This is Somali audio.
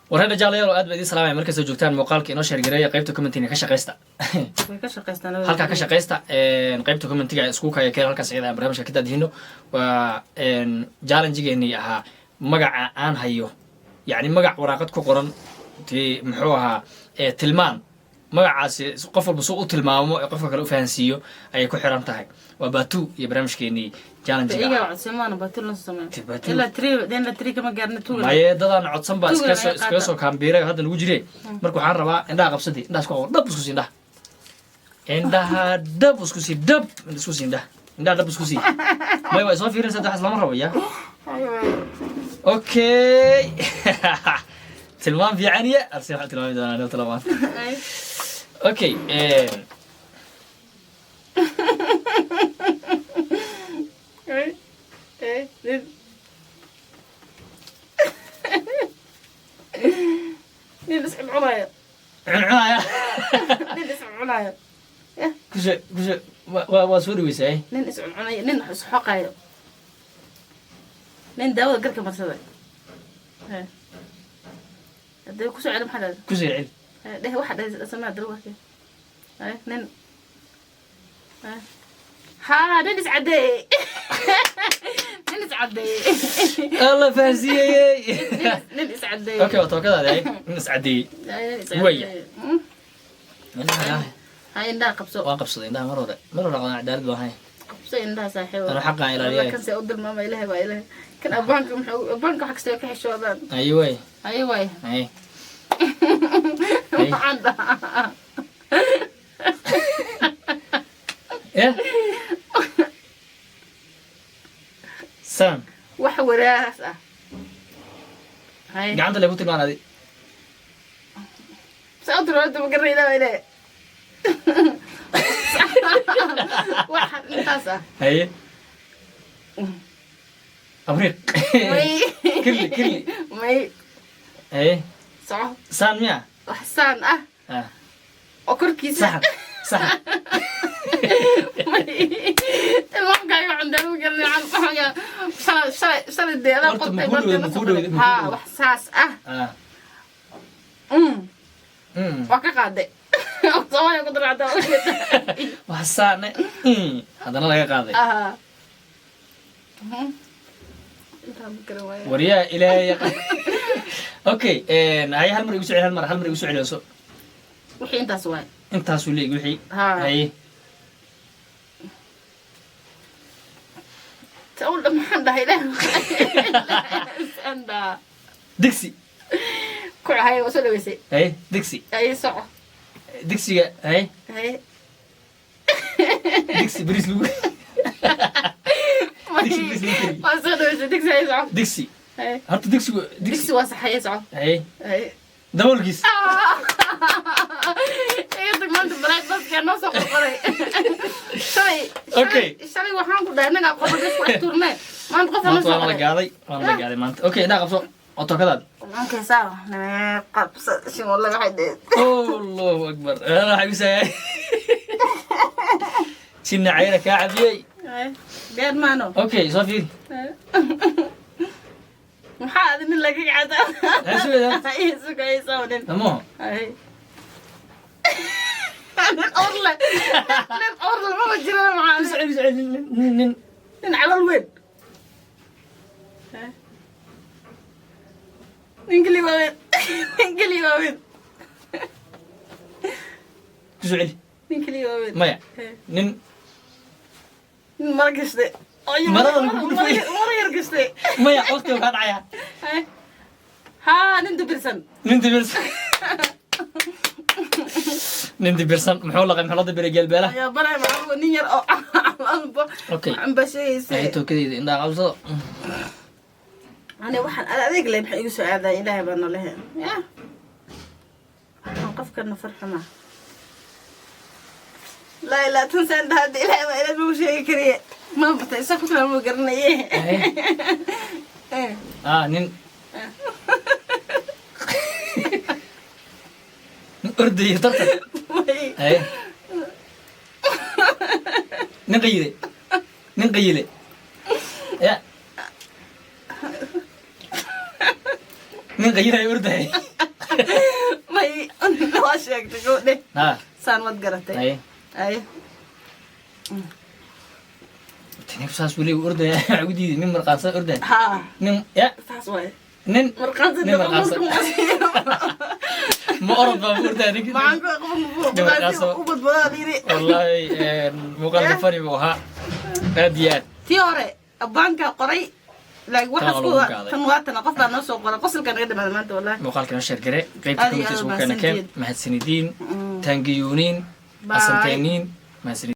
Wareedha jaalayaal, aad baa idiin salaamaya markastoo joogtaan. Muuqaalka inoo share gareeya, qaybta commentiga ka shaqaysta. Way ka shaqaystaan. Halkaa ka shaqaysta, qaybta commentiga isku kaya keen. Halkaas iyada aan barnaamijka ka daadihino. Waa challenge-geenii ahaa magaca aan hayo, yacni magac waraaqad ku qoran ti muxuu ahaa tilmaan. Magacaasi qof walba suu u tilmaamo ee qofka kale u fahansiiyo ayay ku xiran tahay. Waa batu iyo barnaamijkeenii challenge-ga iyagaa ahaa. Codsimaana batil la sameeyo. Batu. Ilaa three ilaa three kama gaarna tuga. Maye, dadaan codsan baa Tugan iskaga soo ayaa iskaga qaata. Soo kaambiiray hadda nagu jire. Marka waxaan rabaa indhaha qabsadii, indhaha isku qabo, dhab isku sii indhaha, indhaha dhab isku sii, dhab isku sii indhaha, indhaha dhab isku sii. May, waa soo fiirinaysa, waxaas lama rabo ya. Okay, tilmaam fiican ya arse waxaan tilmaami doonaa noo tilmaam. Okay, Nin iscuncunayo. Cuncunaya. Nin iscuncunayo. Kushe kushe, waa soo dhaweysay. Nin iscuncunayo, nin isxoqayo, nin daawada garka marsaday. Hadee kusoo celi, maxaa dhahday? Kusoo celi. Dheh waxa dheh, samee dalwarke. Nin haa, nin iscadeeyey, nin iscadeeyey. Alla fahansiiyey. Nin iscadeeyey. Okay, waa tookadaadi. Ay, nin iscadeeyey. Nin iscadeeyey. Waya. Hay, indhaha qabso. Waan qabsaday indhaha mar hore, mar hore. Aqoon cadaalad baan ahay. Qabso indhaha, saaxiib. Anuu xaqaan ilaaliyay. Kan see u tilmaama? Ilahay waa ilahay. Kan abaanka muxuu abaanka wax kasta ka xishoodaan. Ayo way. Ayo waay. Ay. Ay. Maxaan dhahaa? Ya san. Wax waraas ah, hay. Gacanta lagu tilmaan adi. Saa u tilmaamta ma garanay. Ilahay ilahay, wax intaas ah. Haye, abriiq. May. Kirli kirli. May. Haye. Soco. Saan miya? Wax saan ah. Ah. Oo korkiisa. Saxan, saxan. Tilmaamkaaga cundaan ma garanay. Shalay shalay shalay dee adaa Horta qotay. makuu dhawey, makuu dhawey, makuu Haa. dhawey. Wax saas ah. Ah. Waa ka qaaday Soomaaliya ku daracdaa. Wax saane haddana laga qaaday. Aha, intaa ma garan waaya. Waryaa ilaahay yaqaan. Okay, haye, hal mar igu soo celi, hal mar, hal mar igu soo celiso. Wixii intaas waay. Intaasuu leeg wixii. Haa. Haye. Tawla, maxaan dhahay? Ilaahay dhahaa. Digsi. Ku haye, waa soo dhaweysay. Haye, digsi. Haye, soco. Digsiga, haye. Haye. Digsi bariis lagu, digsi bariis lagu kariyo. Waa soo dhaweysay, digsi. Haye, soco. Digsi. Haye. Horta digsigu digsi. Digsi waa sax. Haye, soco. Haye. Haye. Daboolkiis. Iga tag, maanta balaay baskee noo soo qorqoray shalay. Okay. Shalay waxaan ku dhahay innagaa qofa isku dhex tuurnee, maanta qofa noo Maanta soo waana la qoray. gaaday, waana la gaaday maanta. Okay, indhaha qabso oo tookadaad. Okay, sawa, qabsa shin wallahi waxay dheed. Allahu akbar. Waxaa igu saayay jinna cayra kaa cabiyey. Beer maano. Okay, soo fiiri. Maxaa adi nin laga gacata? Maxay sugaysaa? Sugaysaa nin. Tamo. Ay. Nin orle, nin orle maba jiro maxaa? Soo celi, soo celi. Nin, nin. Nin calool weyn, nin keli waaweyn, nin keli waaweyn. Ku soo celi. Nin keli waaweyn. Maya, nin. Nin mara gashtay. Marada lagu dhufay. Mara yar gashtay. Maya, waqtiga kaa dhacaya. Haa, nin dubirsan. Nin dibirsan, nin dibirsan. Muxuu laqay? Muxuu la dibiray geelbeelaha? Ayaa baray maxaa nin yar oo Okay. waxaan baa sheegaysa. Ay, tookadeyda indhaha qabsado. Ani waxaan adeeg leh maxay igu soo aadaa? Ilaahay baa nalehe ya, waxaan qofkana farxuma laa ilaa tan saan dhaha hadda. Ilaahay baa, ilaahay mau sheegi kariye, ma bata isa ku tilmaamo garanaye. Ah, nin, nin ordaya tartan. Haye, nin qayile, nin qayile ya. Nin qayilaya ordahay. May, waa sheegtay gabadhe. Ha. Saan waad garatay. Haye. Ay. Ninku saas weli u ordaya, waxaa ugu diiday nin marqaansan ordaya. Ha. Nin ya. Saas waay. Nin marqaansan. Nin marqaansan. Ma orod baa ma ordaya ninki. Maxaan ku Marqaansan. u badbadaa yiri. Wallahi muuqaalka funny buu ahaa aad iyo aad. Tii hore baanka qoray laakiin waxaas Tan ku waa lagu gaaday. Tan waatana qof baa noo soo qoray, qosolka naga dhamaada maanta wallahi. Muuqaalka noo share gare, qaybta Aad iyo commentiisa aad ugu keena keen. mahadsantihiin. Mahadsanidiin, taangiyuuniin. Bye. Asanteeniin, mahadsanid.